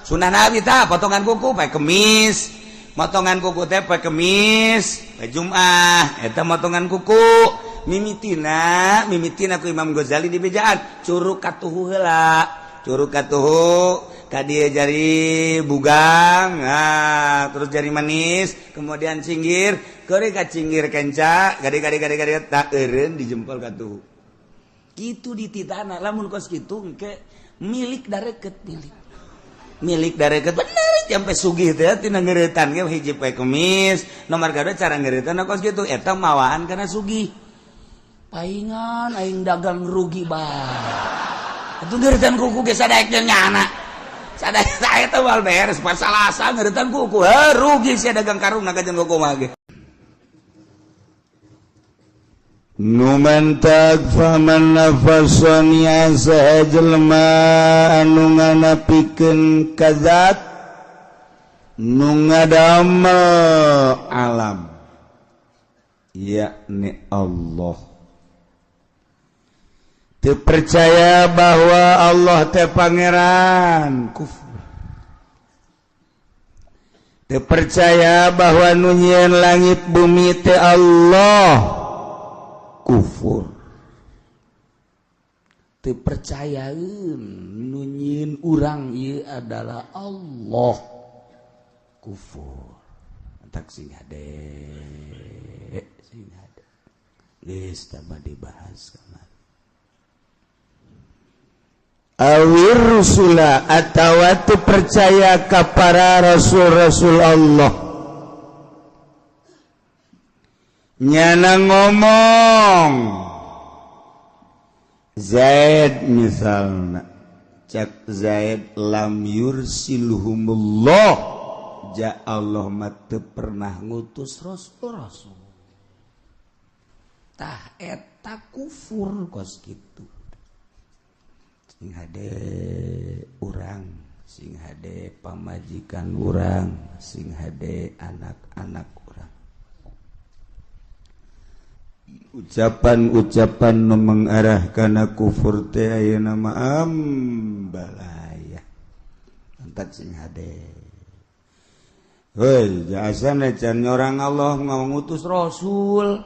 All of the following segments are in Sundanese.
Sunnah Nabi tah potongan kuku poe Kemis. Motongan kuku teh poe Kemis, poe Jumat eta motongan kuku. Mimitina, mimitina ku Imam Ghazali di bejaan curug katuhu heula. Curug katuhu ka dieu jari bugang, nah, terus jari manis, kemudian cinggir, keuri ka cinggir kenca, gade gade gade gade tak eureun di jempol katuhu. Kitu dititana lamun kos kitu engke milik dareket, milik. Milik dareket bener sampai sugih teh tina ngeuretan ge hiji poe Kemis, nomor kadua cara ngeuretan kos kitu eta mawaan kana sugih. Paingan aing dagang rugi bae. Atuh ngeuretan kuku ge sadaek jeung nyana. Sadaek eta moal beres pas Salasa ngeuretan kuku. Heuh rugi sia dagang karung nagajeun kuku mah ge. Numantak faman nafasania saha jelema anu nganapikeun kazat nu ngadamel alam yakni Allah. Teu percaya bahwa Allah teh pangeran, kufur. Teu percaya bahwa nu nyieun langit bumi teh Allah, kufur. Teu percayaeun nu nyieun urang ieu adalah Allah, kufur. Entak sing hade, sing hade. Geus tambah dibahas kamari. Awir rusula atawa teu percaya ka para rasul-rasul Allah. Nyana ngomong Zaid misalna, cak Zaid lam yursilhumullah, ja Allah mah teu pernah ngutus rasul-rasul. Tah eta kufur kos kitu. Sing hade urang, sing hade pamajikan urang, sing hade anak-anak urang. Ucapan-ucapan nu mengarah kana kufur teh ayeuna mah ambalaya. Entak sing hade. Heuy, jasana can nyorang Allah ngutus rasul.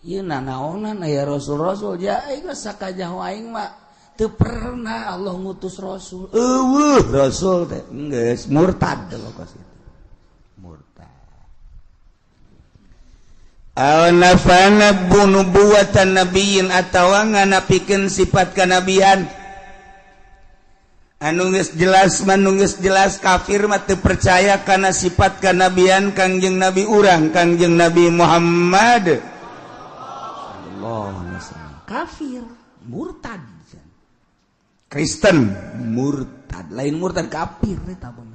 Ieu nanaonan aya rasul-rasul ja aing geus sakajaho aing mah teu pernah Allah ngutus rasul. Eueuh rasul teh geus murtad kos kitu. Murtad. Aw nafana nubuwatan nabiyyin atawa nganapikeun sifat kanabian. Anu geus jelas manu geus jelas kafir mah teu percaya kana sifat kanabian Kangjeng Nabi urang, Kangjeng Nabi Muhammad. Allah kafir, murtad. Kristen murtad, lain murtad kafir eta mah.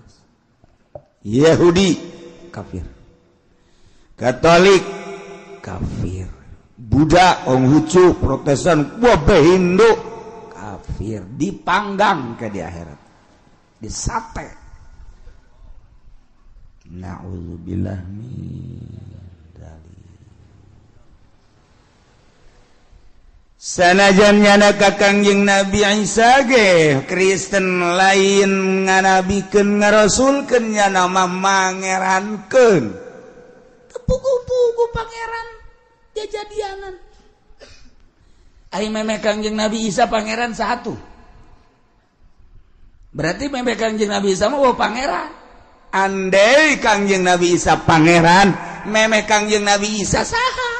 Yahudi kafir, Katolik kafir, Buddha, Konghucu, Protestan, wabeh Hindu kafir, dipanggang ke di akhirat, disate. Na'udzubillah min dzalik. Sanajan nyana ka Kangjeng Nabi Isa ge Kristen lain nganabikeun ngarasulkeun nyana mah mangerankeun. Tepugu-pugu pangeran jajadianan. Ari memeh Kangjeng Nabi Isa pangeran satu. Berarti memeh Kangjeng Nabi Isa mah oh pangeran. Andai Kangjeng Nabi Isa pangeran, memeh Kangjeng Nabi Isa saha?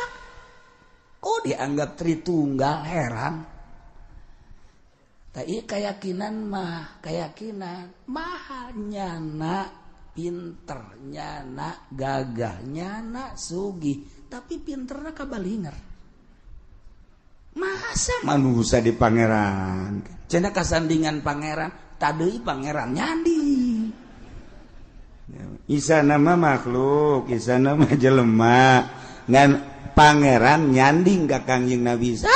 Kok dianggap Tritunggal, heran. Tapi keyakinan mah, keyakinan mahal nyana pinter, nyana gagah, nyana sugih, tapi pinterna kabalinger. Masa manusia di pangeran? Cenah kasandingan pangeran, tadei pangeran nyandi. Isa nama makhluk, Isa nama jelema, ngan pangeran nyanding ka Kangjeng Nabi Isa.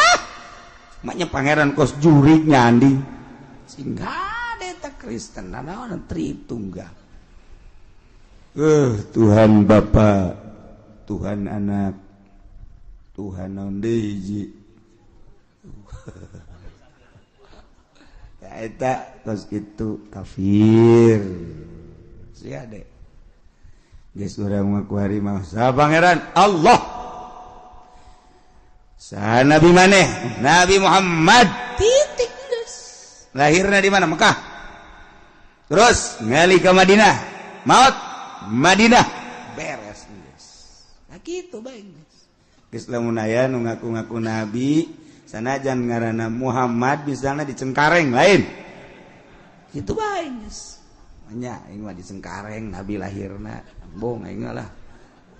Maknya pangeran kos jurik nyanding. Sehingga eta Kristen nanaon Tritunggal. Tuhan Bapa, Tuhan Anak, Tuhan naon deui hiji. Eta tos kitu kafir. Sia deh. Geus urang mah ku hari mah saha pangeran Allah. Saha nabi maneh? Nabi Muhammad. Titik geus. Lahirna di mana? Mekah. Terus ngali ke Madinah. Maut Madinah. Beres geus. Nah kitu bae geus. Geus lamun aya nu ngaku-ngaku nabi sanajan ngaranna Muhammad misalnya di Cengkareng lain. Kitu bae geus. Nya aing mah di Cengkareng nabi lahirna. Bohong aing lah.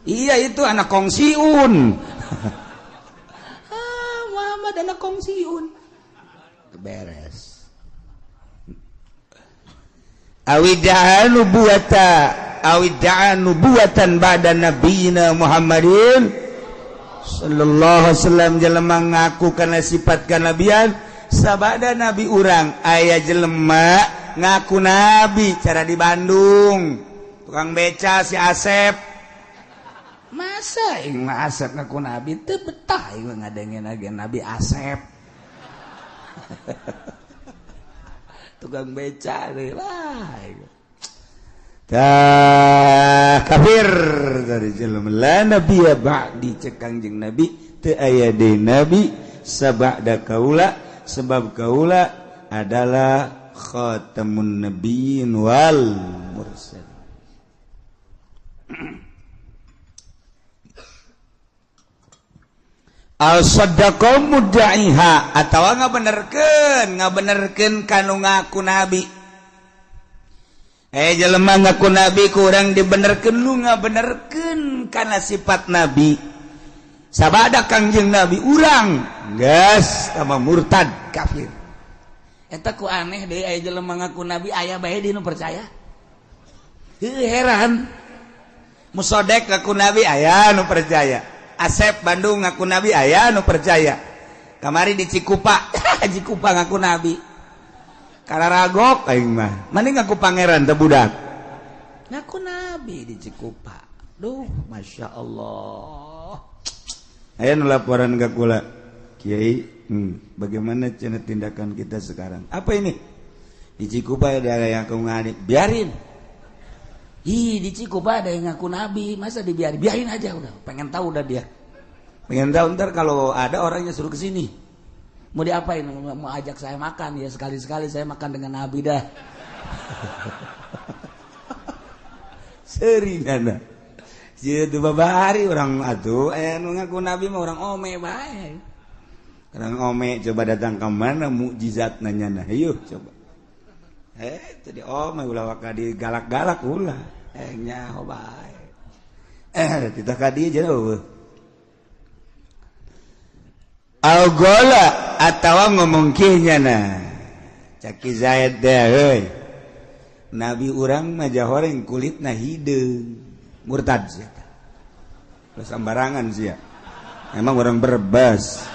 Iya itu anak kongsiun. Ah, Muhammad anak kongsiun. Beres. Awida'a nubuwata awida'a nubuwatan ba'da nabiyina Muhammadin sallallahu alaihi wasallam. Jelema ngaku kana sifat kanabian sabada nabi urang. Aya jelema ngaku nabi cara di Bandung, tukang beca si Asep. Masa aing mah Asep ngaku nabi? Teu betah aing mah ngadengin lagi Nabi Asep. Tukang beca deui lah. Tah kafir dari jelema. La nabiyya ba'di, cek Kangjeng Nabi, teu aya deui nabi sabada kaula, sebab kaula adalah khatamun nabiyyin wal mursalin. Al saddaqa mudda'iha atawa ngabenerkeun kanu ngaku nabi. Jelema ngaku nabi kurang dibenerkeun, lu ngabenerkeun kana sifat nabi sabada Kangjeng Nabi urang geus sama murtad kafir. Eta ku aneh deui, aya jelema ngaku nabi aya bae di nu percaya. Heuh, heran. Musodek ngaku nabi aya nu percaya. Asep Bandung ngaku nabi aya nu percaya. Kamari di Cikupa, Cikupa ngaku nabi. Kararagok aing mah. Mending ngaku pangeran teh budak. Ngaku nabi di Cikupa. Duh, Masya Allah. Aya nu laporan ka kula. Kiai, bagaimana cenah tindakan kita sekarang? Apa ini? Di Cikupa ada yang ngaku nabi, biarin. Ih, di Cikupa ada yang ngaku nabi, masa dibiarin? Biarin aja udah. Pengen tahu udah dia. Pengen tahu ntar kalau ada orangnya suruh ke sini. Mau diapain? Mau ajak saya makan ya, sekali-sekali saya makan dengan nabi dah. Seri nana. Jadi babari orang atuh nu ngaku nabi mah orang ome bae. Orang ome coba datang ke mana mukjizat nanya nah, yuk coba. Tadi ome ulah waka digalak-galak ulah. Nyaho bae. Titah ka dieu jauh. Al-gola atawa ngomong kieu nyana. Caki Zaid teh heuy. Nabi urang mah jahoreng kulitna hideung. Murtad sia. Ulah sambarangan sia. Emang orang Brebes.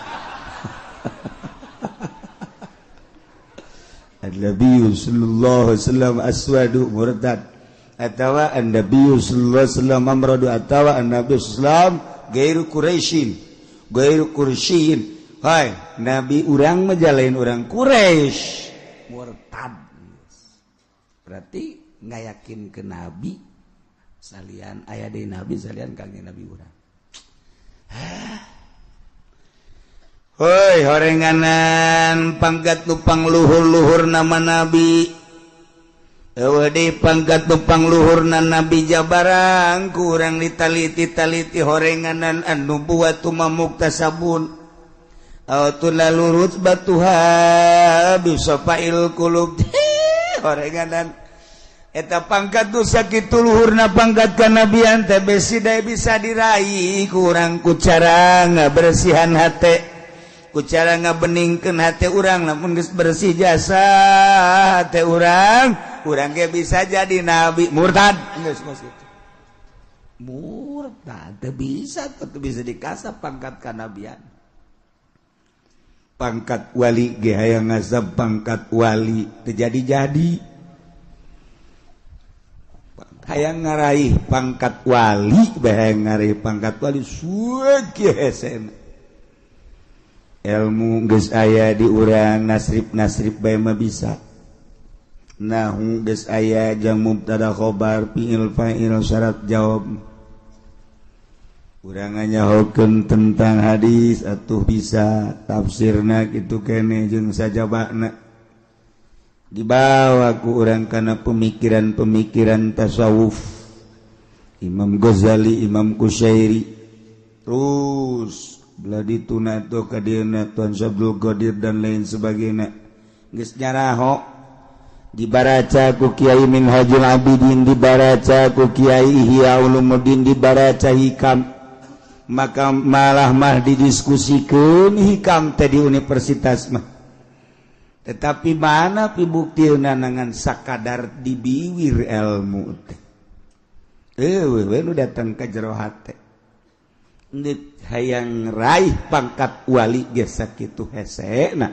An-Nabi sallallahu alaihi wasallam aswadu murtad. Atawa an-Nabi sallallahu alaihi wasallam amradu atawa an-Nabi sallallahu alaihi wasallam gairu Quraisyin. Gairu Quraisyin. Hai, nabi urang mah jalain urang Quraisy. Murtad. Berarti nggak yakin ke nabi salian aya deui nabi salian kangjeng nabi urang. Hoi horenganan pangkat nupang luhur-luhur nama nabi. Eueuh deui pangkat nupang luhurna nabi jabarang kurang ditaliti-taliti horenganan anu buatu mamuktasabun. Aw tulalu rutbatuha bisafail qulub. Horenganan eta pangkat nu sakitu luhurna pangkat kanabian teh besi dae bisa diraih kurang ku cara ngabersihan hate. Ku cara ngabeningkeun hate urang, lamun geus bersih jasa hate urang, urang ge bisa jadi nabi. Murtad geus kos kitu. Murtad teu bisa, teu bisa dikasap pangkat kanabian. Pangkat wali ge hayang ngasap pangkat wali teu jadi-jadi. Hayang ngaraih pangkat wali, bae hayang ngaraih pangkat wali suwe hesena. Ilmu geus aya di urang, nasrib-nasrib bae mah bisa. Nahu geus aya jang mubtada khobar, fi'il fa'il, syarat jawab. Urang nyahokeun tentang hadis atuh bisa, tafsirna kitu keneh jeung sajabana. Dibawa ku urang kana pemikiran-pemikiran tasawuf. Imam Ghazali, Imam Kusyairi, terus belah dituna tuh ka dieuna Tuan Syabdul Qadir dan lain sebagainya. Geus nyaraho dibaraca ku Kiai Minhajul Abidin, dibaraca ku Kiai Ihya Ulumuddin, dibaraca Hikam. Maka malah mah didiskusikeun Hikam teh di universitas mah. Tetapi mana pibuktina ngan sakadar dibiwir ilmu teh. Eueuh we nu datang ka jero hate. Ndek hayang raih pangkat wali ge sakitu hesena.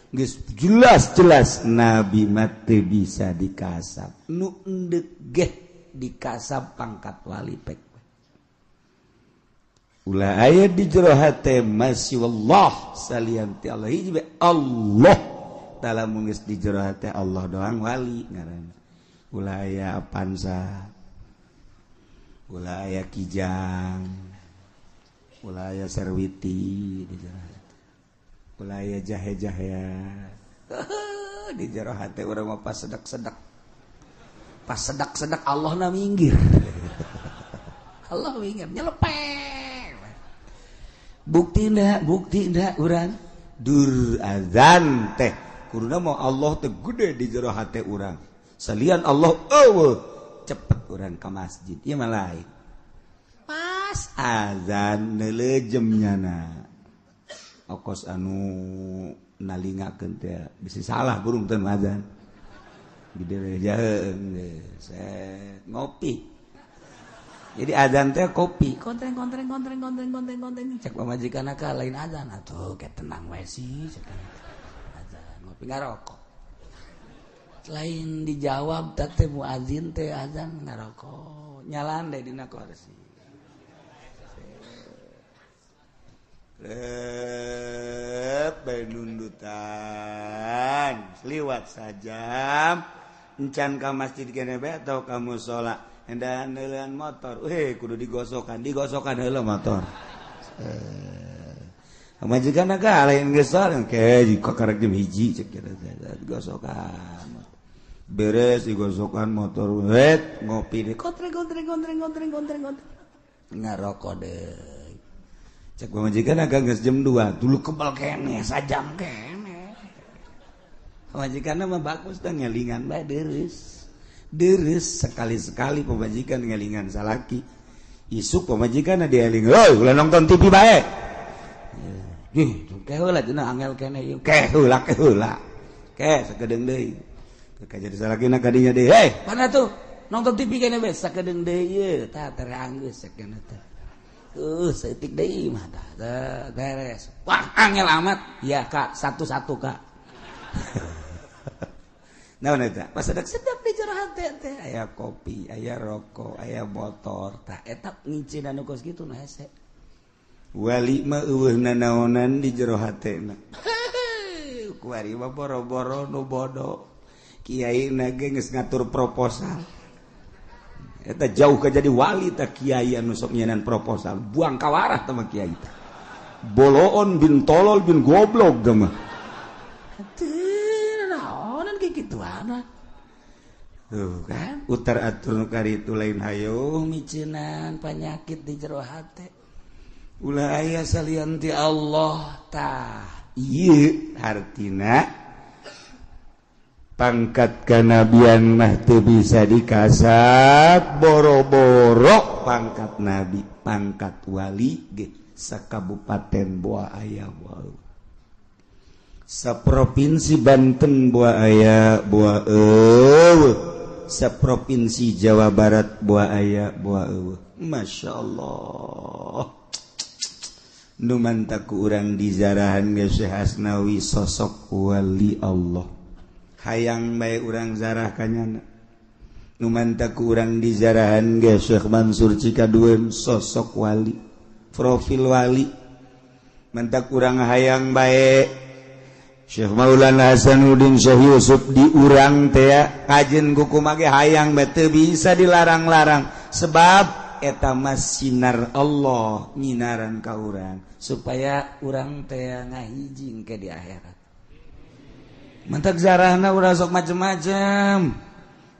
Geus jelas-jelas nabi mah teu bisa dikasab. Nu endek ge dikasab pangkat wali pek. Ulah aya di jero hate masih wallah salian ti Allah hiji bae Allah. Lamun geus di jero hate Allah doang wali ngaranna. Ulah aya Avanza, ulah aya Kijang, ulah aya Serwiti di jero hate. Ulah aya jahe-jahea. Di jero hate urang mah pas sedak-sedak. Pas sedak-sedak Allah na minggir. Allah minggir nyelepeng. Buktina, buktina urang dur azan teh kuduna mau Allah teh gede di jero hate urang. Salian Allah eueuh, cepet urang ka masjid. Ieu mah lain. Pas azan neulejem nyana. Okos anu nalingakeun teh bisi salah burung teh azan. Gede jaheung set ngopi. Jadi azan teh kopi. Kontreng kontreng kontreng kontreng kontreng kontreng. Cek pamajikan ka lain azan atuh ke tenang we sih. Azan ngopi ngarokok. Lain dijawab teh muazin teh azan ngarokok. Nyalan deh dina kursi. Rep bae nundutan. Liwat sajam encan ka masjid kene bae atau ka musala. Hendak neuleun motor, weh kudu digosokan, digosokan heula motor. Pamajikan ka lain geus ke jika karek jam 1 cek kira digosokan. Beres digosokan motor, wet ngopi deh, kontreng kontreng kontreng kontreng kontreng kontreng. Ngarokok deui. Cek pamajikan ka geus jam 2, dulu kebal keneh sajam keneh. Pamajikanna mah bagus teh ngelingan bae deureuh. Deres sekali-sekali pemajikan ngelingan salaki. Isuk pemajikan dieling, "Hoi, ulah nonton TV bae." Ih, ke heula cenah angel keneh ieu. Ke heula ke heula. Ke sakedeung deui. Ke jadi salakina ka dinya deui. "Hei, mana tuh? Nonton TV keneh bae sakedeung deui ieu." Tah teranggeus sakeuna teh. Saeutik deui mah tah beres. Wah, angel amat. Ya, Kak, satu-satu, Kak. Naon eta? Pas sedap-sedap di jero hate teh aya kopi, aya rokok, aya motor. Tah eta ngincinan nu kos kitu nu hese. Wali mah eueuh nanaonan di jero hatena. Kuari mah boro-boro nu bodoh. Kiai na ge geus ngatur proposal. Eta jauh ka jadi wali tah kiai anu sok nyenan proposal. Buang kawarah tah mah kiai teh. Boloon bin tolol bin goblok tah mah. Gitu tuh kan utar atur nu kari itu lain hayo miceunan panyakit di jero hate. Ulah aya salian ti Allah tah ieu hartina pangkat kanabian mah teu bisa dikasab boro-boro pangkat nabi pangkat wali ge sakabupaten boa aya boa saprovinsi Banten boa aya boa eueuh, saprovinsi Jawa Barat boa aya boa eueuh. Masya Allah, nu mantak ku urang dizarahan ge Syekh Asnawi sosok wali Allah. Hayang bae urang zarah kanyana. Nu mantak ku urang dizarahan ge Syekh Mansur Cikadueun sosok wali, profil wali. Mentak urang hayang bae Syekh Maulana Hasanuddin Syekh Yusuf di urang teh kajen kuku mage hayang bae teu bisa dilarang-larang sebab eta mah sinar Allah nyinaran ka urang supaya urang teh ngahijing ke di akhirat. Mentak zarahna urang sok macem-macem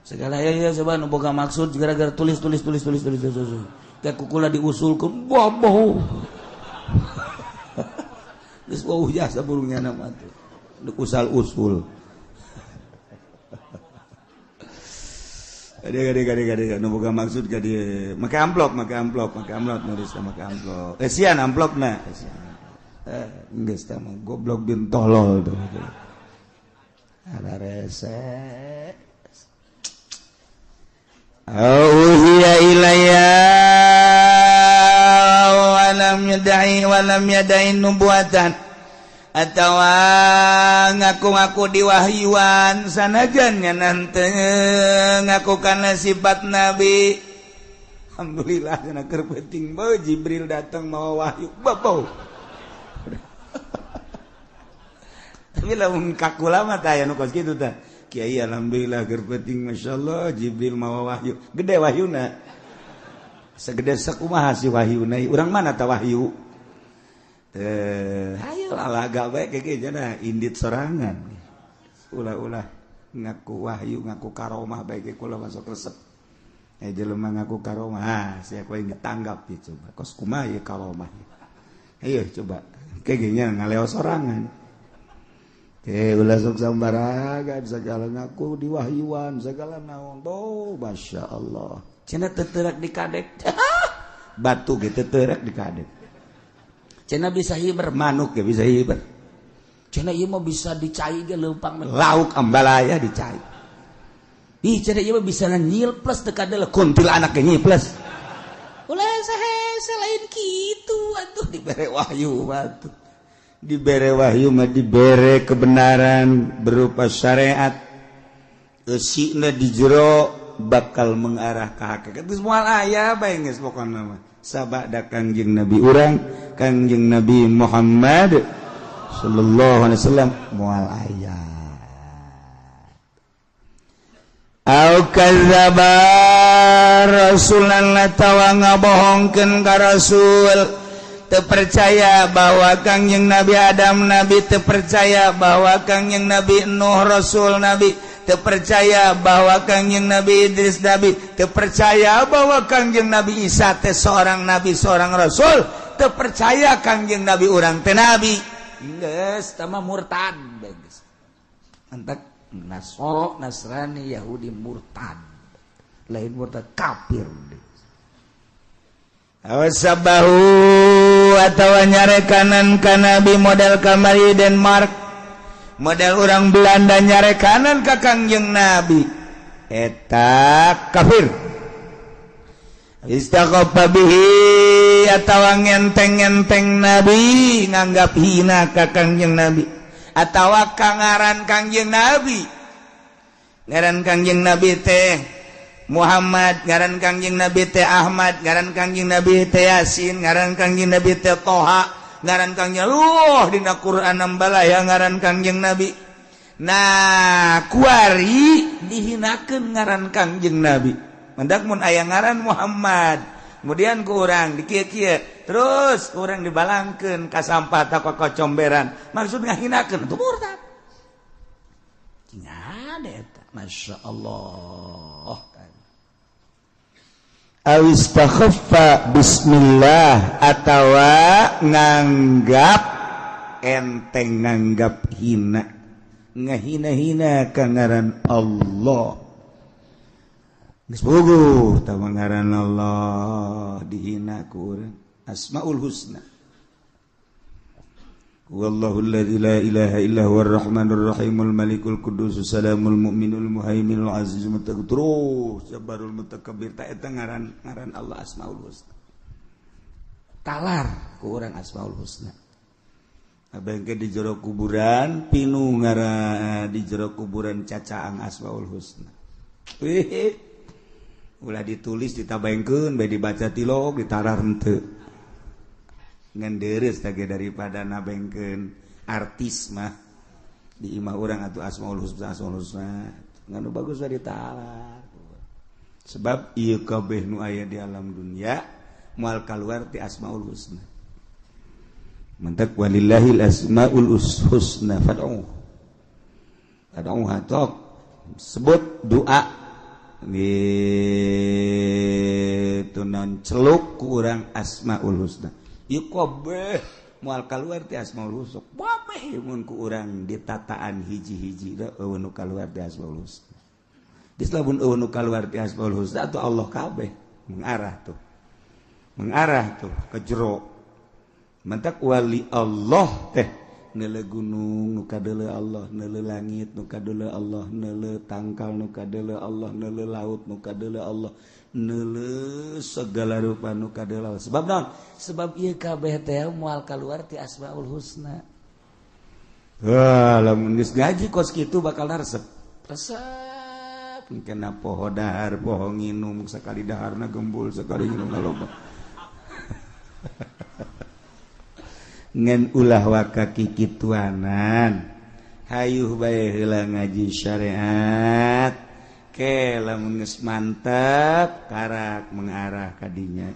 segala ya ya coba nu boga maksud gara-gara tulis tulis tulis tulis tulis tulis teh kukula diusulkeun boboh. Geus wauh jasa burungnya nama tuh usal usul. Gade nu boga maksud ka dieu make amplop make amplop make amplop nulis make amplop esian amplopna esian geus tah mah goblok bin tolol tuh ada rese. Auhiya ilayya wa lam yad'i wa lam yad'i nubuwatan atawa ngaku-ngaku diwahyuan sanajan nya nante ngaku kana sifat nabi. Alhamdulillah cenah keur penting bae Jibril datang mawa wahyu babau. Tapi lamun kakula mah tah aya nu kos kitu tah. Kiai alhamdulillah keur penting masyaallah Jibril mawa wahyu. Gede wahyuna. Segede sakumaha si wahyuna? Urang mana tah wahyu? Hayo alaga bae keke jana indit sorangan. Ulah-ulah ngaku wahyu ngaku karomah bae ke kula masuk resep. Jelema ngaku karomah, ah sia kowe ditanggap ya coba. Kos kumaha ieu karomah? Ayo coba. Keke nya ngaleo sorangan. Ulah sok sambaraga segala ngaku diwahyuan segala naon. Oh, Masya Allah. Cenah teterak di kadek. Batu ge teterak di kadek. Cenah bisa hiber manuk ge bisa hiber. Cenah ieu mah bisa dicai ge leumpang lauk ambalaya dicai. Ih cenah ieu mah bisa nyilples teu kadele kuntilanak ge nyilples. Ulah saha lain kitu atuh dibere wahyu atuh. Dibere wahyu mah dibere kebenaran berupa syariat. Eusina di jero bakal mengarah ka hakikat. Geus moal aya bae geus pokona mah. Sabada Kangjeng Nabi urang, Kangjeng Nabi Muhammad sallallahu alaihi wasallam moal aya. Au kadzdzaba rasulan atawa ngabohongkeun ka rasul. Terpercaya bahwa Kangjeng Nabi Adam nabi, terpercaya bahwa Kangjeng Nabi Nuh rasul nabi, terpercaya bahwa Kangjeng Nabi Idris nabi, terpercaya bahwa Kangjeng Nabi Isa teh seorang nabi seorang rasul, terpercaya Kangjeng Nabi urang teh nabi. Geus tah mah murtad geus. Antak Nasoro Nasrani Yahudi murtad. Lain murtad kafir. Awasabahu atawa nyarekanan ka nabi model kamari Denmark model orang Belanda nyarekanan ka Kangjeng Nabi eta kafir. Istaqafa bihi atawa ngenteng-ngenteng nabi nganggap hina ka Kangjeng Nabi atawa kangaran Kangjeng Nabi ngaran Kangjeng Nabi teh Muhammad, ngaran Kangjeng Nabi teh Ahmad, ngaran Kangjeng Nabi teh Yasin, ngaran Kangjeng Nabi teh Toha, ngaran Kangjeng Luh dina Quran ambalaya ngaran Kangjeng Nabi. Nah, kuari dihinakeun ngaran Kangjeng Nabi. Mendak mun aya ngaran Muhammad, kemudian ku urang dikieu-kieu, terus urang dibalangkeun ka sampah ta ka kocomberan. Maksud ngahinakeun itu murtad. Ada eta, Masya Allah. Awistakhaffa bismillah atawa nganggap enteng nganggap hina ngahina-hina ka ngaran Allah. Geus puguh tah ngaran Allah dihina ku urang. Asmaul Husna. Wallahu alladzi la ilaha illa huwar rahmanur rahimul malikul quddus salamul mu'minul muhaiminul azizul mutakabbir jabbarul mutakabbir. Ta eta ngaran ngaran Allah Asmaul Husna. Talar ku urang Asmaul Husna. Abengke di jero kuburan pinu ngaran di jero kuburan cacaang Asmaul Husna. Wih. Ulah ditulis ditabaengkeun bae dibaca tilok ditarar henteu. Ngan deres tage daripada nabengkeun artis mah di imah urang atuh Asmaul Husna, Asmaul Husna ngan nu bagus mah ditalar. Sebab ieu kabeh nu aya di alam dunia moal kaluar ti Asmaul Husna. Mantak walillahil asmaul husna fad'u. Fad'u tok sebut doa gitu non celuk ku urang Asmaul Husna. Ieu kabeh moal kaluar ti Asmaul Husna. Kabeh mun ku urang ditataan hiji-hiji da eueuh nu kaluar ti Asmaul Husna. Geus lamun eueuh nu kaluar ti Asmaul Husna atuh Allah kabeh mengarah tuh. Mengarah tuh ke jero. Mantak wali Allah teh neuleu gunung nu kadeuleu Allah, neuleu langit nu kadeuleu Allah, neuleu tangkal nu kadeuleu Allah, neuleu laut nu kadeuleu Allah, neuleu segala rupa nu kadeuleu Allah. Sebab naon? Sebab ieu kabeh teh moal kaluar ti Asmaul Husna. Wah, lamun geus ngaji kos kitu bakal resep. Resep kena poho dahar, poho nginum, sekali daharna gembul, sekali nginum loba. Ngan ulah waka kikituanan, hayuh bae heula ngaji syariat ke lamun geus mantep karak mengarah ka dinya.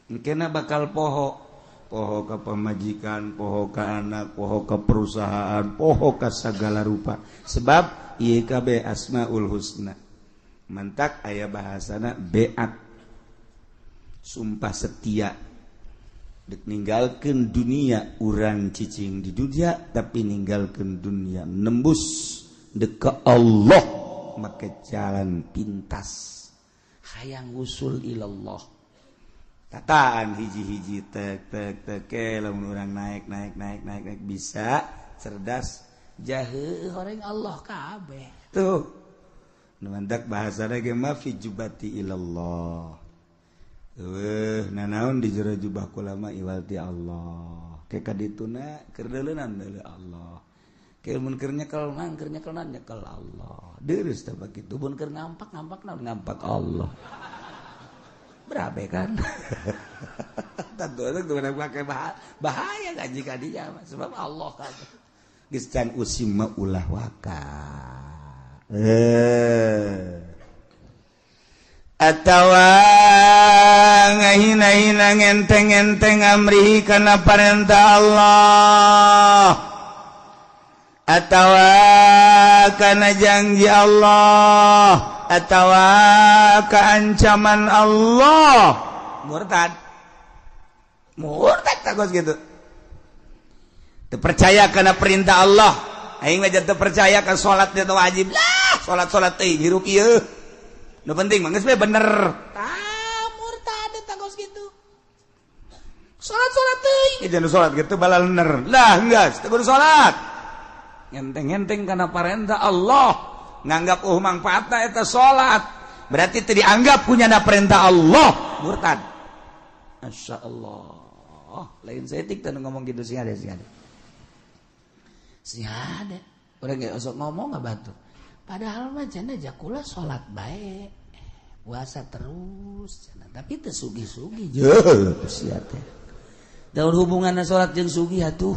Engkena bakal poho, poho ka pamajikan, poho ka anak, poho ka perusahaan, poho ka sagala rupa. Sebab ieu kabeh Asmaul Husna. Mantak aya bahasana beat, sumpah setia. Dek ninggalkeun dunia urang cicing di dunia tapi ninggalkeun dunia nembus dek ke Allah make jalan pintas hayang usul ilallah. Tataan hiji-hiji tek tek tek ke lamun urang naik naik naik naik naik bisa cerdas jahe horeng Allah kabeh tuh. Nu mantak bahasana ge mah fi jubati ilallah. Eueuh nanaon di jero jubah kula mah iwal ti Allah. Ke kadituna keur deuleunan deuleu Allah. Ke mun keur nyekel mah keur nyekel nyekel Allah. Deurus teh bakitu mun keur ngampak ngampak naon ngampak Allah. Berabe kan? Tentu itu pakai bahaya ngaji ka dinya sebab Allah kan. Geus can usim mah ulah waka. Atawa ngahina-hina ngenteng-ngenteng amrihi kana parentah Allah, atawa kana janji Allah, atawa keancaman Allah. Murtad, murtad tagos gitu. Teu percaya kana perintah Allah, aing mah teu percaya ka salat teh wajib lah, salat-salat teh hirup ieu. Nu penting mah geus we bener. Tah murtad eta kos kitu. Salat-salat teuing, jangan salat kitu balalener. Lah geus teu kudu salat. Ngenteng-ngenteng kana parentah Allah, nganggap oh mangfaatna eta salat. Berarti teu dianggap punya perintah Allah, murtad. Masyaallah. Lain saeutik teh ngomong kitu sing ada sing ada. Sing ada. Urang ge osok ngomong ngabantu. Padahal mah cenah jakula salat bae. Puasa terus cenah, tapi teu sugih-sugih. Jeuh sia teh. Daun hubunganna salat jeung sugih atuh.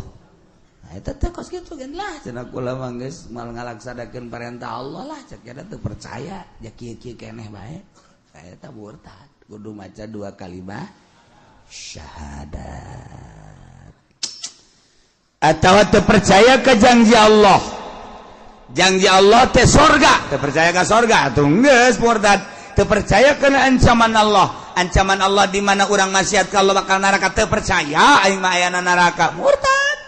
Nah eta teh kos kitu gen lah cenah kula mah geus moal ngalaksanakeun perintah Allah lah cek eta teu percaya ja kieu-kieu keneh bae. Eta murtad, kudu maca dua kalimat syahadat. Atawa teu percaya ka janji Allah. Janji Allah teh sorga, teu percaya ka sorga atuh geus murtad. Teu percaya kana ancaman Allah, ancaman Allah di mana urang maksiat ka Allah bakal neraka, teu percaya aing mah ayana neraka, murtad.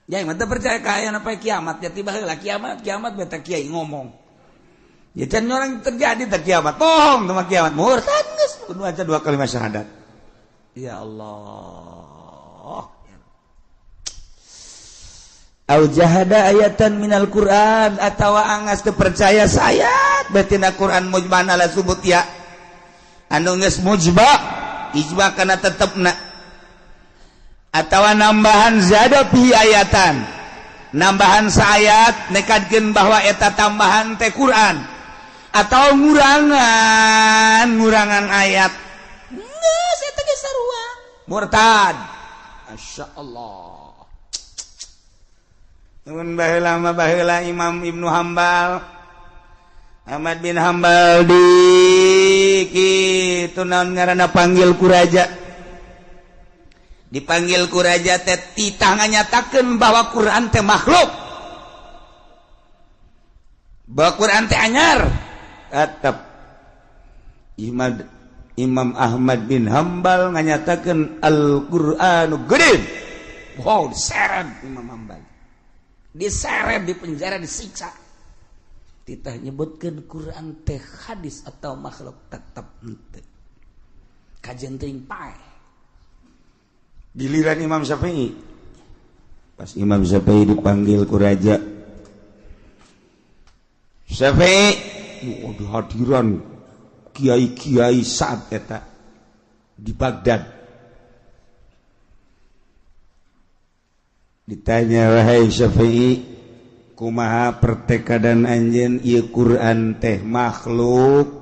Ya aing mah teu percaya ka ayana poe kiamat, ya tiba heula kiamat, kiamat beta kiai ngomong. Ya can orang terjadi teh kiamat, bohong teh kiamat, murtad geus kudu maca dua kalimat syahadat. Ya Allah. Au jahada ayatan minal Quran, atawa angas teu percaya sayat batina Quran mujman ala subut ya anu geus mujba ijma kana tetepna, atawa nambahan zada fi ayatan, nambahan saayat nekadkeun bahwa eta tambahan teh Quran, atau ngurangan ayat geus eta ge sarua. Murtad. Masya Allah. Nuhun baheula mah, baheula Imam Ibnu Hambal, Ahmad bin Hambal di kitu naon ngaranna, panggil ku raja, dipanggil ku raja teh, titah nganyatakeun bahwa Quran teh makhluk, bahwa Quran teh anyar. Tetap Imam Ahmad bin Hambal nganyatakeun Al-Qur'anu qadim. Wow, diseret Imam Hambal, diseret, di penjara, disiksa. Titah nyebutkeun Quran teh hadis atau makhluk, tetap henteu. Kajen teuing paeh. Giliran Imam Syafi'i, pas Imam Syafi'i dipanggil ku raja, Syafi'i, oh, hadiran kiai-kiai saat eta di Baghdad, ditanya, "Wahai Syafi'i, kumaha pertekadan anjeun, ieu Quran teh makhluk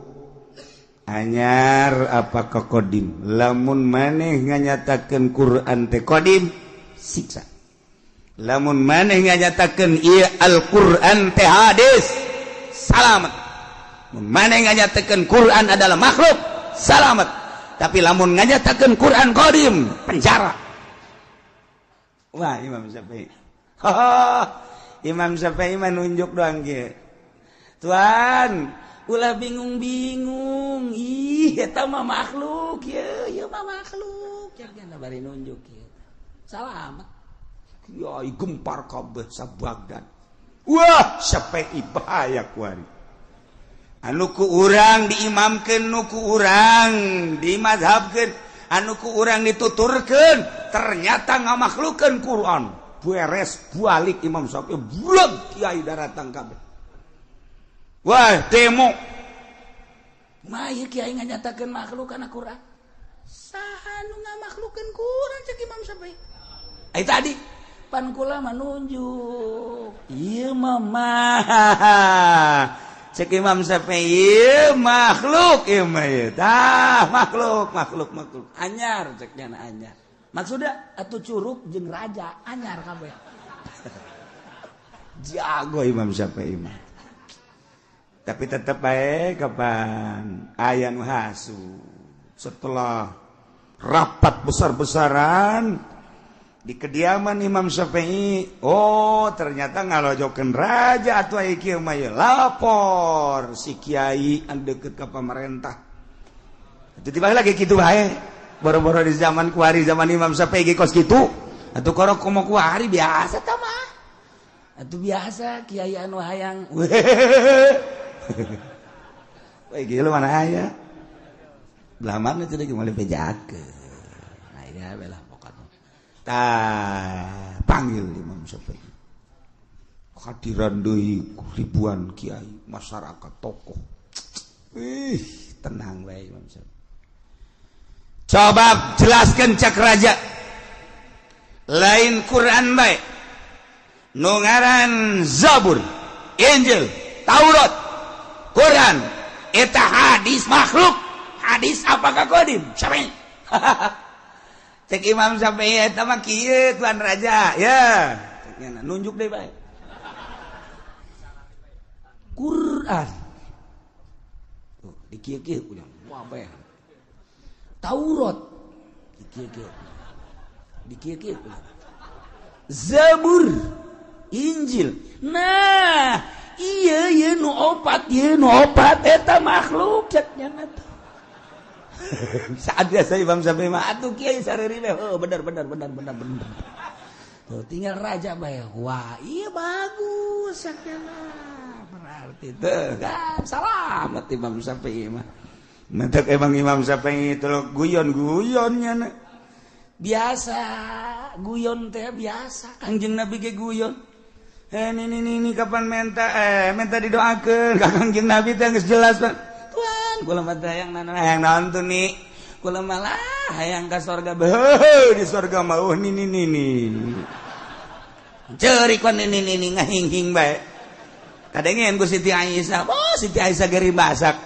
anyar apa qadim? Lamun maneh nganyatakeun Quran teh qadim, siksa. Lamun maneh nganyatakeun ieu Al-Quran teh hadis, salamet. Mun maneh nganyatakeun Quran adalah makhluk, salamet. Tapi lamun nganyatakeun Quran qadim, penjara." Wah, Imam Syafi'i, Imam Syafi'i mah nunjuk doang ge, "Tuan, ulah bingung-bingung, ih, eta mah makhluk, ye, ieu mah makhluk." Cek bari nunjuk kieu, salamet. Kiai gempar kabeh sa Baghdad. Wah, Syafi'i bahaya kuari. Anu ku urang diimamkeun, nu ku urang dimazhabkeun, anu ku urang dituturkeun, ternyata ngamakhlukeun Quran. Beres balik Imam Syafi'i, buleg kiai daratang kabeh. Wah, demo. Mah ieu kiai nganyatakeun makhluk kana Quran. Saha nu ngamakhlukeun Quran? Cek Imam Syafi'i. Ai tadi pan kula mah nunjuk. Ieu mah mah, cek Imam Syafi'i, ieu makhluk ieu mah ieu. Tah, makhluk, makhluk, makhluk. Anyar cek nya, anyar. Maksudnya atuh curug jeung raja anyar kabeh. Jago Imam Syafi'i mah. Tapi tetap baik, kapan aya nu hasu. Setelah rapat besar-besaran di kediaman Imam Syafi'i, oh, ternyata ngalojokeun raja atuh aya kieu mah. Lapor si kiai anu deket ke pemerintah. Tiba lagi kitu bae. Boro-boro di zaman kuari, zaman Imam Syafi'i ge kos kitu atuh. Korok komo kuari biasa tah mah atuh, biasa kiai anu hayang. Wah, gila, mana aya? Belah mana itu lagi mulai bejakeun. Nah, ini belah pokoknya. Tah, panggil Imam Syafi'i. Hadiran deui ribuan kiai, masyarakat, tokoh. Ih, tenang bae Imam Syafi'i. "Coba jelaskan," cak raja. "Lain Quran bae. Nu ngaran Zabur, Injil, Taurat, Quran, eta hadis makhluk, hadis apakah qadim?" Syafi'i. Cek Imam Syafi'i, "Eta mah kieu, tuan raja, ya." Cek nunjuk deh bae. Quran. Tuh, di kieu-kieu punya. Wah, bae. Taurat di kieu-kieu. Di kieu-kieu punya. Zabur, Injil. Nah, iya iya nu opat, iya nu opat eta makhluk cek nya tuh. Saat biasa Imam Syafi'i mah atuh kiai sareri, oh, benar benar benar benar benar. Tuh tinggal raja bae. Wah, iya bagus sakjana. Berarti tuh kan salamet Imam Syafi'i mah. Mentek emang Imam Syafi'i itu guyon-guyonnya. Biasa guyon teh biasa. Kangjeng Nabi ge guyon. Eh, ini kapan minta, minta didoakeun ka Kangjeng Nabi teh geus jelas, Pak. "Tuan, kula mah hayang nana hayang naon tuh nih? Kula malah hayang ka sorga." Beuh, di sorga mah oh nini nini. Ceurik wan nini nini ngahinghing bae. Kadengeun ku Siti Aisyah. Oh, Siti Aisyah geri masak.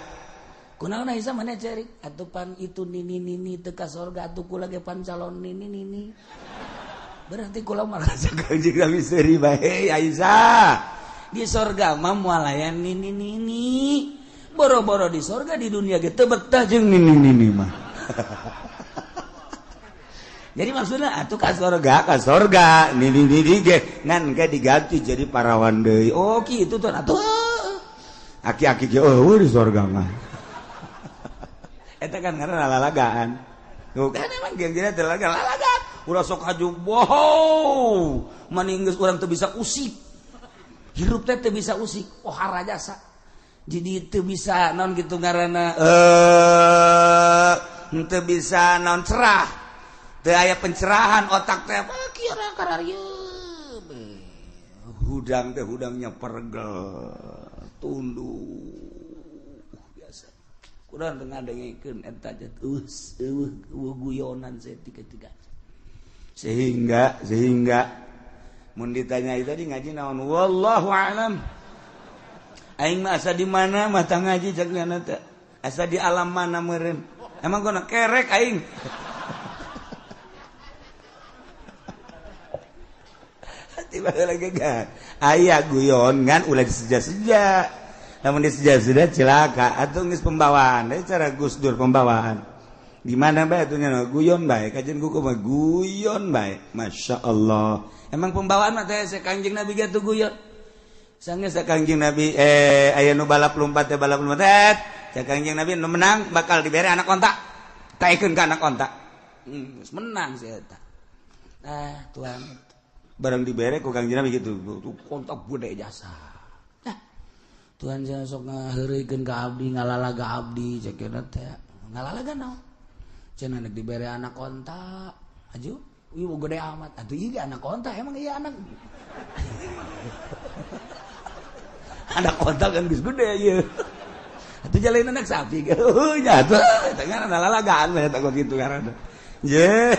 Kunaon Aisyah mana cerik? Atuh pan itu nini nini teu ka sorga atuh kula ge pan calon nini nini. Berarti kula marasa Kangjeng Nabi seuri bae Aisyah. Di sorga mah moal aya nini nini. Boro-boro di sorga di dunia ge teu betah jeung nini nini mah. Jadi maksudnya atuh ka sorga nini nini ge ngan ge diganti jadi parawan deui. Oh kitu tuh atuh. Aki-aki ge eueuh di sorga mah. Eta kan karena lalagaan. Tuh kan emang geng-gengna teh lalagaan. Ulah sok haju wow. Mani geus urang teu bisa usik. Hirup teh teu bisa usik. Oh harajasa. Jadi teu bisa naon kitu ngaranna teu bisa naon cerah. Teu aya pencerahan otak teh kieu kararieu. Hudang teh hudangnya pergel, tunduk. Kurang tengah dengekeun eta eueuh guyonan tiga-tiga. Sehingga mun ditanya tadi ngaji naon wallahu alam. Aing mah asa di mana mah tah ngaji cek nyana teh. Asa di alam mana meureun. Emang gona kerek aing. Tiba lagi kan. Aya guyon ngan ulah diseja-seja. Namun di sudah celaka atau geus pembawaan dari cara Gus Dur pembawaan di mana bae atuh nya guyon bae kajian kuku mah guyon bae Masya Allah emang pembawaan mah teh Kangjeng Nabi ge tuh guyon sangeus Kangjeng Nabi aya nu balap lompat teh balap lompat teh Kangjeng Nabi nu menang bakal dibere anak onta taekeun ka anak onta geus menang si eta ah tuan barang dibere ku Kangjeng Nabi kitu tuh kontak gede jasa. Tuhan jangan sok ngaheureuikeun ka abdi ngalalaga abdi cek teh ngalalaga naon cenah nek dibere anak onta aju ieu gede amat atuh ieu anak onta emang ieu anak anak onta kan geus gede ieu atuh jalain anak sapi heuh nya atuh eta ngaranna lalalagaan bae eta kitu ngaranna ye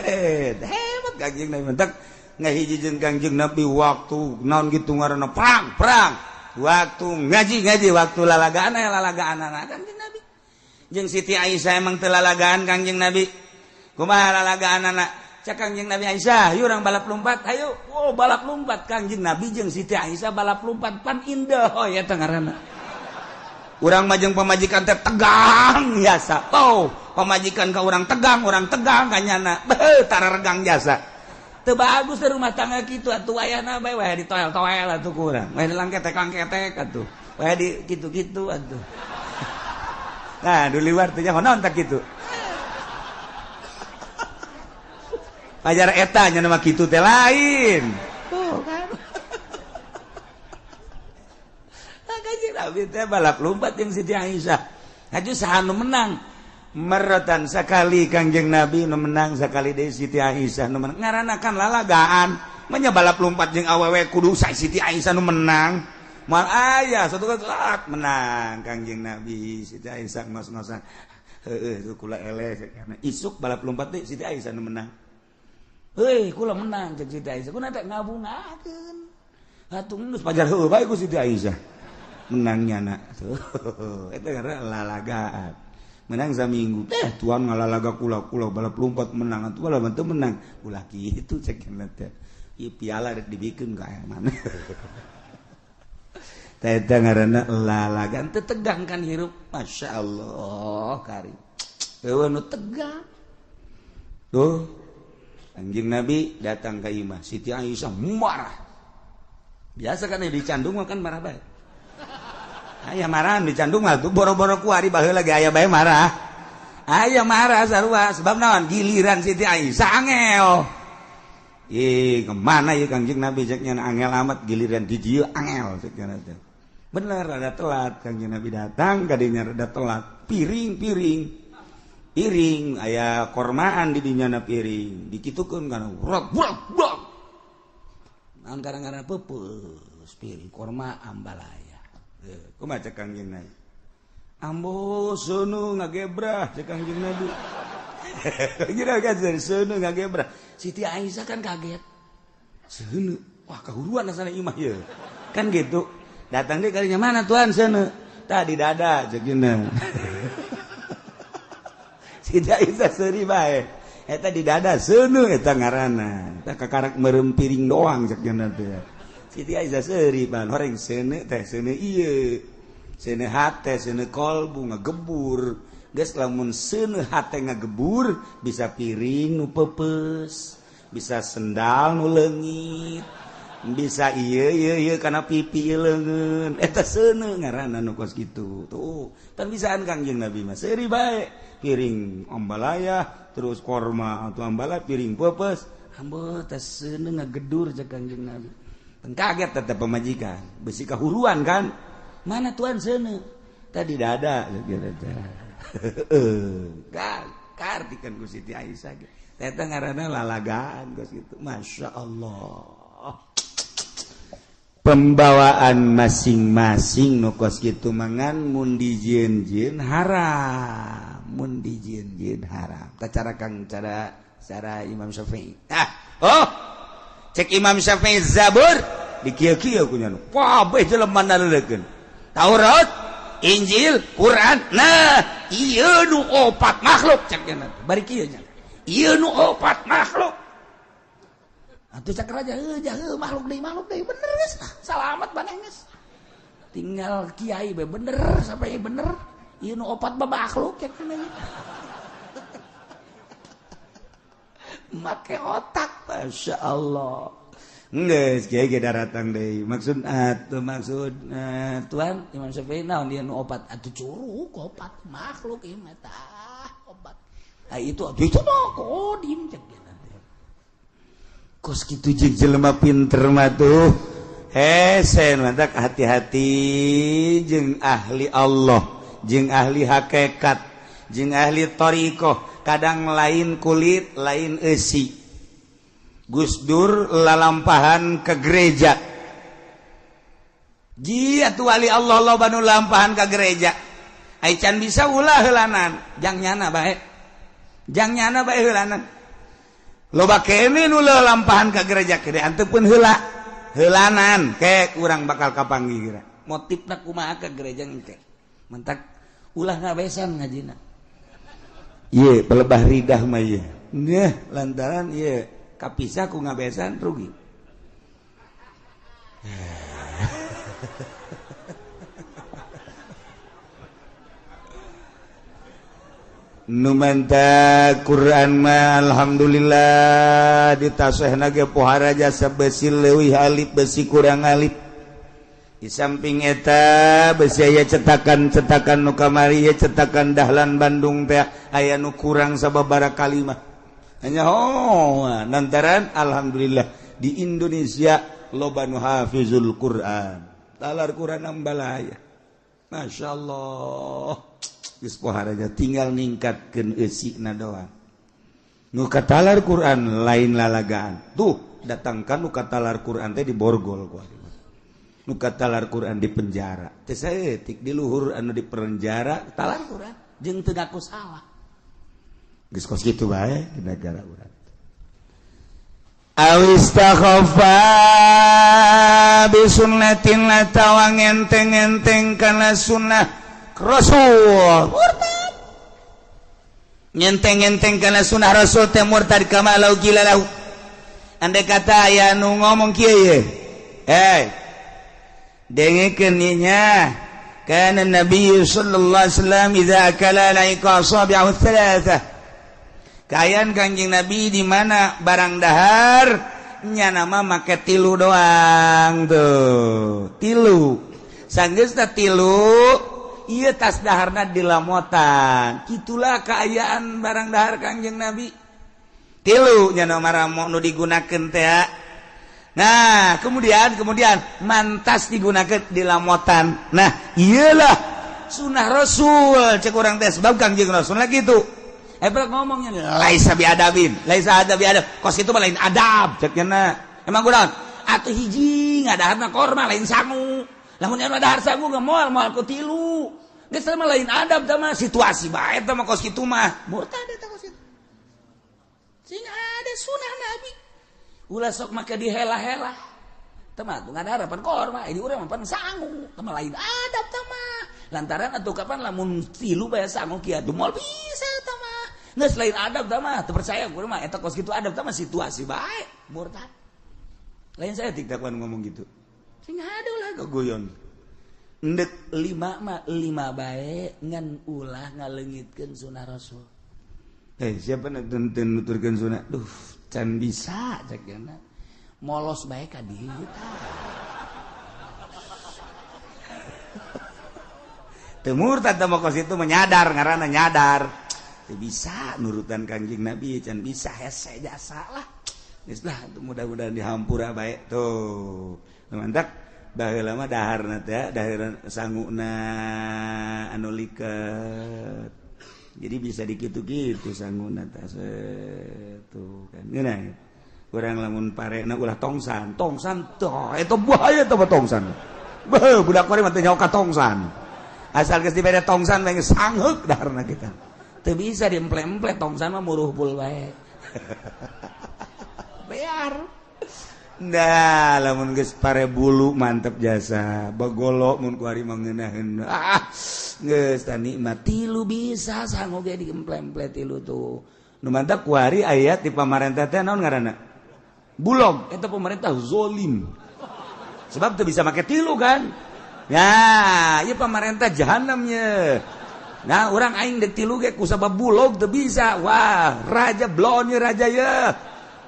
hebat Kangjeng Nabi mentak ngahiji jeung Kangjeng Nabi waktu naon kitu ngaranna perang waktu ngaji-ngaji waktu lalagaan aya lalagaan anak Kangjeng Nabi jeung Siti Aisyah emang teu lalagaan Kangjeng Nabi kumaha lalagaan anak cak Kangjeng Nabi Aisyah yuk urang balap lompat ayo oh balap lompat Kangjeng Nabi jeung Siti Aisyah balap lompat pan indah oh ya teh ngaranna urang mah jeung pamajikan teh tegang jasa oh pamajikan ka urang tegang ka nyana beuh tararegang jasa teu bagus di rumah tangga kitu atuh wayahna bae wayah ditoel-toel atuh ku urang wayah dilangketek-langketek atuh wayah di kitu-kitu atuh nah di luar teh nyaho naon tah kitu pajar eta nya mah kitu teh lain tuh kan Kanjeng Nabi teh balap lompat jeung Siti Aisyah haju saha nu menang meretan sekali Kangjeng Nabi nu menang sekali deui Siti Aisyah nu menang ngaranna kan lalagaan manya balap lompat jeung awewe kudu Siti Aisyah nu menang moal aya satu kali menang Kangjeng Nabi Siti Aisyah ngos-ngosan heueuh itu kula eleh karena isuk balap lompat deui Siti Aisyah nu menang heuy kula menang jeung Siti Aisyah kuna teh ngabungakeun atuh geus pajar heueuh bae ku Siti Aisyah menang nyana tuh eta ngaranna lalagaan menang saminggu teh tuan ngalalaga kula-kula balap lompat menang atuh balap teu menang ulah kitu cek teh ieu piala rek dibikeun ka aya mana teh eta ngaranna lalagaan teu tegang kan hirup Masya Allah kari eueuh nu tegang tuh Kangjeng Nabi datang ka imah Siti Aisyah marah biasa kan dicandung mah kan marah bae aya marah dicandung mah tuh boro-boro ku ari baheula ge aya bae marah aya marah sarua sebab naon giliran Siti Aisyah angel ih kemana ieu Kangjeng Nabi cek nya angel amat giliran di dieu angel cek nya teh bener rada telat Kangjeng Nabi datang kadinya rada telat piring-piring piring aya kormaan di dinya na piring dikitukeun kana rok brok brok naon kadang-kadang peupeus piring korma ambalaya kumaha cek Kangjeng Nabi ambo seuneu ngagebrah cek Kangjeng Nabi kira kan seuneu ngagebrah Siti Aisyah kan kaget seuneu wah kahuruan asana imah ieu kan gitu datang deui kalinya mana tuan seuneu tadi dada cek cenah. Siti Aisyah seuri bae. Eta di dada seuneu eta ngaranna. Eta kakarak meureum piring doang cek nya teh. Siti Aisyah seuri pan horeng seuneu teh seuneu ieu. Seuneu hate, seuneu kolbu ngagebur. Geus lamun seuneu hate ngagebur bisa piring nu peupeus, bisa sendal nu leungit. Bisa iya iya iya karena pipi leungeun eta seuneu ngaranna nu kos kitu tuh tan bisaan Kangjeng Nabi mah seuri bae piring ambalaya terus korma atau ambalaya piring peupeus ambo teh seuneu ngagedur cek Kangjeng Nabi. Teu kaget tetep pamajikan besi kahuruan kan mana tuan seuneu tadi dada gitu teh heeh kartikeun ku Siti Aisyah eta ngaranna lalagaan kos kitu. Masya Allah pembawaan masing-masing nu kos kitu mangan mun dijieun-jieun haram, mun dijieun-jieun haram. Tah cara Kang cara cara Imam Syafi'i. Ah, oh. Cek Imam Syafi'i Zabur dikieu-kieu ku nya. Kabeh jelema naleukeun. Taurat, Injil, Quran. Nah, ieu nu opat makhluk cek nya. Bari kieu nya. Ieu nu opat makhluk. Atuh cak raja heuh makhluk deui bener geus lah salamat maneh geus tinggal kiai bae bener sampai bener ieu nu opat mah makhluk cek make otak Masya Allah geus kiai ge daratang deui maksud atuh maksud tuan Imam Syafi'i naon ieu nu opat atuh curug opat makhluk ieu mah tah opat ah itu atuh itu mah kodim cek. Kos kitu jeung jelema pinter mah tuh hese mantak hati-hati jeung ahli Allah jeung ahli hakikat jeung ahli thariqah kadang lain kulit lain eusi. Gus Dur lalampahan ke gereja jia tuh wali Allah loba nu lampahan ke gereja ai can bisa ulah heulanan jang nyana bae jang nyana bae heulanan loba kene nu lampahan ka gereja kene anteupun heula heulanan ke urang bakal kapanggih geura motifna kumaha ka gereja engke mentak ulah ngabesan ngajina ieu pelebah ridah mah ieu neh lantaran ieu kapisah ku ngabesan rugi. Numanta Quran mah alhamdulillah ditasehna ge pohara jasa besi leuwih alif besi kurang alif. Di samping eta besi aya cetakan-cetakan nu kamari ye cetakan Dahlan Bandung teh aya nu kurang sababaraha kalimah. Hanya oh lantaran alhamdulillah di Indonesia loba nu hafizul Quran. Talar Quran ambalaya. Masyaallah. Geus pohara tinggal ningkatkeun eusina doang. Nu katalar Quran lain lalagaan. Tuh datangkan nu katalar Quran teh di borgol ku. Nu katalar Quran di penjara. Teh saeutik di luhur anu di penjara talar Quran jeung teu ngaku salah. Geus kos kitu bae di negara urang. Awistakhafa bi sunnatin atawa ngenteng-enteng kana sunnah Rasul murtad ngenteng-ngenteng kana sunnah Rasul teh murtad kama lau gila lahu andai kata aya nu ngomong kieu ye eh dengekeun nya kana Nabi sallallahu alaihi wasallam idza akala laika asabi'ahu thalatha kaayaan Kangjeng Nabi di mana barang dahar nya nama make tilu doang tuh tilu sanggeusna tilu iya tas daharna dilamotan gitulah keayaan barang dahar Kangjeng Nabi tilu nya maramo nu digunakeun teh. Nah kemudian mantas digunakeun dilamotan. Nah iyalah sunah Rasul cek urang teh sebab Kangjeng Rasul lah gitu ngomongnya laisa biadabin laisa ada biadab kos itu mah lain adab cek nya emang kurang atuh hiji ngadaharna korma lain sangu lamun anu dahar sangu ge moal moal ku tilu geus mah lain adab tah mah situasi bae tah mah kos kitu mah murtad eta kos kitu sing ada sunah Nabi ulah sok make dihela-hela tah mah ngadahar pan korma ini urang mah pan sangu tah mah lain adab tah mah lantaran atuh kapan lamun tilu bae sangu kieu moal bisa tah mah Geus lain adab tah mah, teu percaya gua mah eta kos kitu adab tah mah situasi bae, murtad. Lain saya tik ngomong gitu. Sing aduh lah gogoyon. Ndek lima mah lima bae ngan ulah ngaleungitkeun sunah Rasul. Siapa nak nuturkeun sunah? Duh, can bisa cek nya. Molos bae ka dieu tah. Teu murtad tah mah kos itu menyadar ngaranna nyadar. Teu bisa nurutan Kangjeng Nabi, can bisa hese jasa lah. Geus lah mudah-mudahan dihampura bae tuh. Mantap baheula mah daharna teh dahar sanguna anu liket. Jadi bisa dikitu-kitu sanguna teh tuh kan. Ngeunah. Urang lamun parena ulah tongsan, tongsan tah eta bahaya teh tongsan. Beuh budak kuari mah teu nyaho ka tongsan. Asal geus dibere tongsan bae geus sangheuk daharna kita. Teu bisa diemple-emple tongsan mah muruhpul bae. Bear. Nah, lamun geus pare bulu mantep jasa, bagolo mun ku ari mangeunaheun. Ah, geus tah nikmat tilu bisa sangu ge diemple-emple tilu tuh. Nu mantap ku ari aya di pamarentah teh naon ngaranna? Bulog, eta pemerintah zolim. Sebab teu bisa make tilu kan. Ya, ieu pamarentah jahanam ye. Nah, urang aing deuk tilu ge ku sabab bulog teu bisa. Wah, raja blon ye raja ye.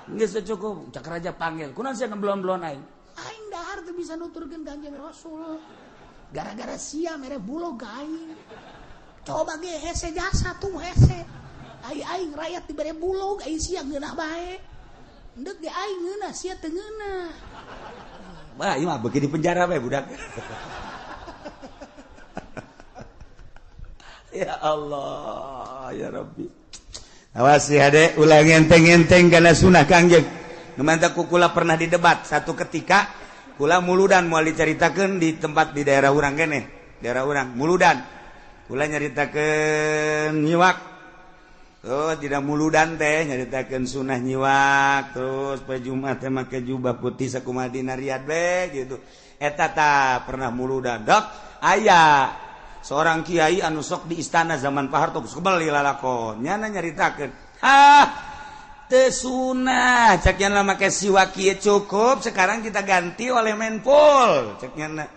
Geus cukup, cak raja panggil. Kunaon sia ngeblon-blon aing? Aing dahar teu bisa nuturkeun Kangjeng Rasul. Gara-gara sia mere bulog ka aing. Coba ge hese jasa tuh hese. Ai aing rakyat dibere bulog, ai sia ngeunah bae. Endek ge aing ngeunah, sia teu ngeunah. Wah, ieu mah beuki di penjara bae budak. Ya Allah, ya Rabbi. Awas ya adek, ulah ngenteng-ngenteng karena sunah Kangjeng. Nu mantap kukula pernah didebat satu ketika kula muludan moal dicaritakeun di tempat di daerah urang keneh, daerah urang muludan. Kula nyaritakeun nyiwak. Terus dina muludan teh nyaritakeun sunah nyiwak, terus poe Jumat teh make jubah putih sakumaha dina Riyadh we gitu. Eta tah pernah muludan. Dok, aya seorang kiai anu sok di istana zaman Pak Harto geus kebel lalakon nyana nyaritakeun, ah teu sunah cek nya make siwak kieu cukup, sekarang kita ganti oleh menpul cek nya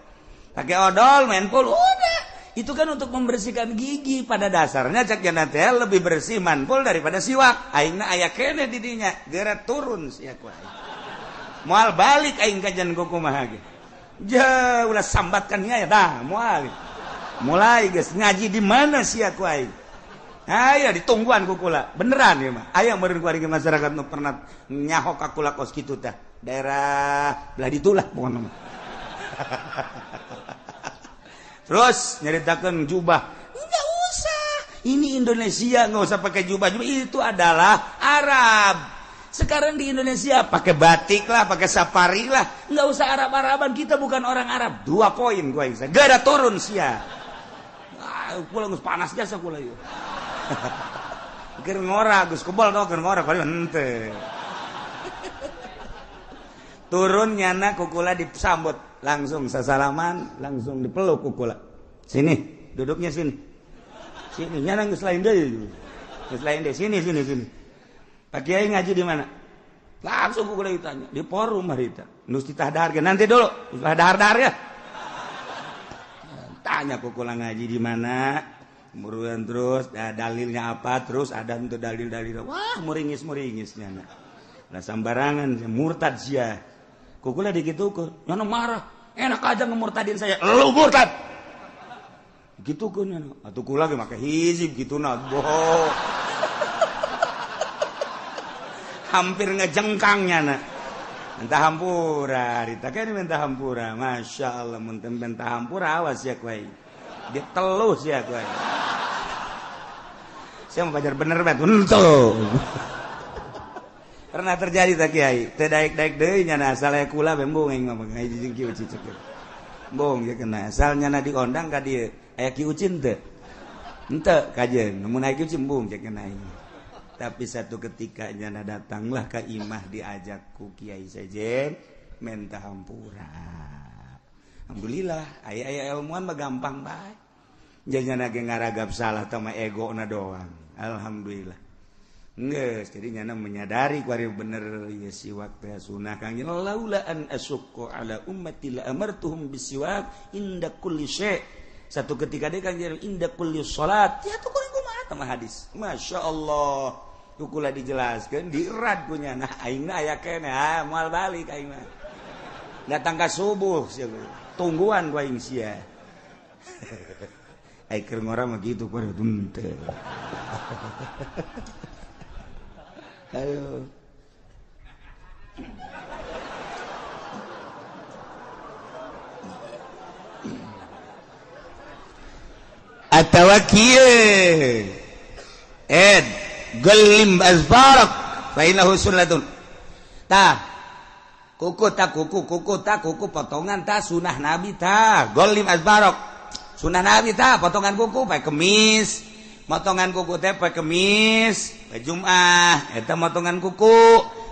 pakai odol menpul udah. Itu kan untuk membersihkan gigi pada dasarnya cek nya teh lebih bersih manpul daripada siwak. Aingna aya keneh di dinya geura turun sia ku aing moal balik aing kajian kumaha ge ja ulah sambatkan nya ya dah moal. Mulai guys ngaji di mana sih aku aing? Aya ditungguan ku kula. Beneran ya mah. Aya meureun ku ari masyarakat nu pernah nyahok ka kula kos kitu tah. Daerah belah ditu lah pokona mah. Terus nyaritakeun jubah. Enggak usah. Ini Indonesia enggak usah pakai jubah. Jubah itu adalah Arab. Sekarang di Indonesia pakai batik lah, pakai safari lah. Enggak usah Arab-Araban, kita bukan orang Arab. 2 poin gua aing. Gak ada turun sia. Kula geus panas jasa kula ieu. Keur ngora geus kebal tau keur ngora kali henteu. Turun nyana ku kula disambut langsung sasalaman, langsung dipeluk ku kula. Sini, duduknya sini. Sini nyana geus lain deui. Geus lain deui, sini sini sini. Pak Kiai ngaji di mana? Langsung ku kula ditanya, di forum harita. Nus ditah dahar nanti dulu, ulah dahar-dahar ya. Tanya kukula ngaji di mana, kemudian terus dalilnya apa, terus ada untuk dalil-dalil. Wah, muringis-muringisnya nah. Lah sambarangan murtad sia. Kukula dikitukeun, nyana marah. Enak aja ngemurtadin saya. Lu murtad. Gitukeun nyana. Atuh kula ge make hizib gitu nah. Boh. Hampir ngejengkang nyana. Minta hampura, Rita kan minta hampura. Masya Allah, minta hampura awas ya kuai. Dia telus ya kuai. Saya mau pajar bener banget, untuk. Pernah terjadi tak kiai? Teu daek-daek deui nyana asal aya kula bembung aing mah ngaji jeung Ki Uci cek. Bong ya kena asal nyana diondang ka dieu. Aya Ki Uci henteu. Henteu kajeun, mun aya Ki Uci embung cek kena aing. Tapi satu ketika nyana datanglah ke imah diajak ku kiai sejen minta hampura. Alhamdulillah aya-aya ilmuwan mah gampang bae. Janyana ge ngaragap salah teh mah egona doang. Alhamdulillah. Geus, jadi nyana menyadari kuari bener ieu siwak teh sunah Kangjeng. Laula an asyqa ala ummati la amartuhum bisiwak inda kulli syai. Satu ketika dia Kangjeng inda kulli salat. Ya tuh kurang kumaha tah hadis. Masya Allah. Kukula dijelaskeun dirad punya nah aingna aya keneh ah moal balik aing mah. Datang ka subuh sia tungguan ku aing sia. Ai keur ngora mah kitu kuari henteu. Ayo. Atawa kieu ed gelim azfarak fa innahu sunnatun. Tah kuku tak kuku kuku tak kuku potongan tah sunah Nabi tah golim azfarak sunah Nabi tah potongan kuku pae kemis. Motongan kuku teh poe Kemis, poe Jumat, eta motongan kuku.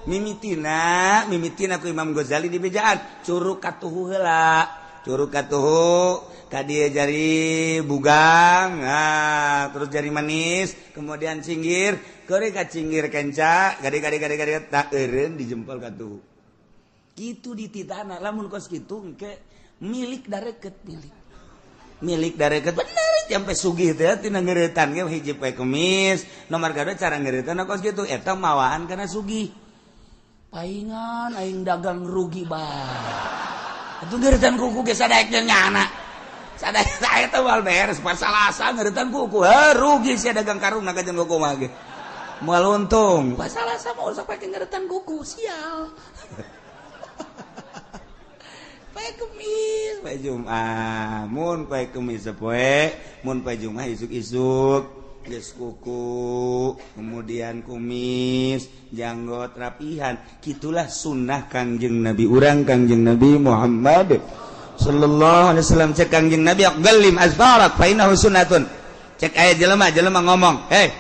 Mimitina, mimitina ku Imam Ghazali di bejaan, curug katuhu heula. Curug katuhu ka dieu jari bugang, nah, terus jari manis, kemudian cinggir, keuri ka cinggir kenca, gade-gade tak eureun di jempol katuhu. Kitu dititana, lamun kos kitu engke milik dareket milik. Milik dareket bener sampai sugih teh tina ngeuretan ge hiji poe Kemis nomor kadua cara ngeuretan kos kitu eta mawaan kana sugih paingan aing dagang rugi bae atuh ngeuretan kuku ge sadaek nyana sadaek eta moal beres pasalasa ngeuretan kuku heuh rugi sia dagang karung na kajeun kuku mah ge moal untung pasalasa mah usah pake ngeuretan kuku sial. Poe Kemis, poe Jumat, mun poe Kemis poe, mun poe Jumat isuk-isuk geus kuku, kemudian kumis, janggot rapihan. Kitulah sunnah Kangjeng Nabi urang Kangjeng Nabi Muhammad sallallahu alaihi wasallam. Cek Kangjeng Nabi galim azfarak fa innahu sunnatun. Cek aya jelema ngomong, "Hei,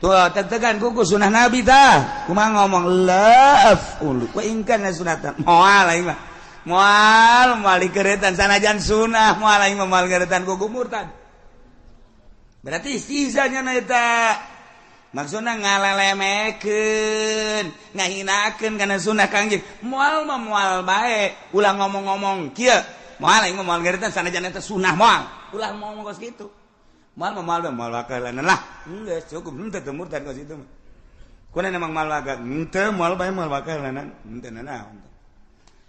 tuh teg-tegan kuku sunah Nabi tah." Kumaha ngomong? La af'ulu wa in kana sunnatan. Moal aing mah. Moal moal dikeretan sanajan sunah moal aing mah moal keretan kuku murtad. Berarti sisanya na eta maksudna ngalelemekeun, ngahinakeun kana sunah Kangjeng. Moal mah moal bae, ulah ngomong-ngomong kieu. Moal aing mah moal keretan sanajan eta sunah moal. Ulah ngomong kos kitu. Moal mah moal moal wakalanan lah. Geus cukup henteu teu murtad kos kitu mah. Kuna emang moal wagal, henteu moal bae moal wakalanan, henteu nanaon.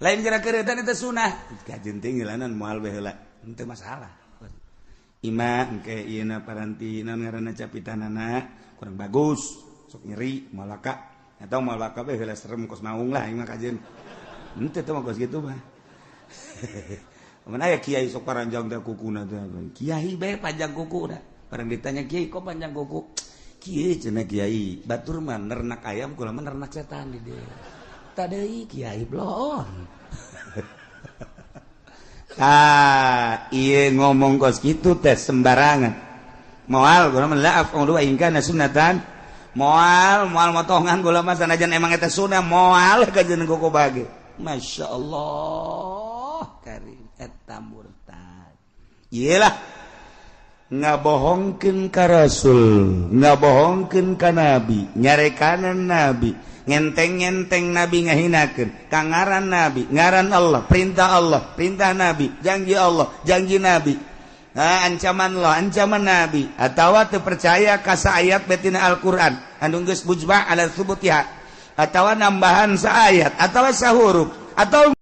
Lain kira keretan itu sunah kajen tinggilanan moal bae heula henteu masalah. Ima engke ieu na paranti naon ngaranna capitanana kurang bagus sok nyeri moal waka atau moal waka bae heula serem kos maung lah ima kajen henteu teh mah kos kitu mah. Mun aya kiai sok paranjang teh kukuna teh kiai bae panjang kukuna barang ditanya kiai kok panjang kuku kieu cenah kiai batur mah nernak ayam kula mah nernak setan di dieu. Tadei kiai bloon. Ah, ieu ngomong kos kitu teh sembarangan. Moal gula mah la af'ulu in kana sunnatan. Moal moal motongan gula mah sanajan emang eta sunah moal kajeun kuku bage. Masya Allah karim eta murtad. Iyalah ngabohongkeun ka Rasul, ngabohongkeun ka Nabi, nyarekanan Nabi, ngenteng-ngenteng Nabi ngahinakeun ka ngaran Nabi, ngaran Allah, perintah Allah, perintah Nabi, janji Allah, janji Nabi, nah, ancaman Allah, ancaman Nabi, atawa teu percaya ka saayat betina Al-Qur'an anu geus mujma' ala tsubutiha, atawa nambahan saayat, atawa sahuruf, atau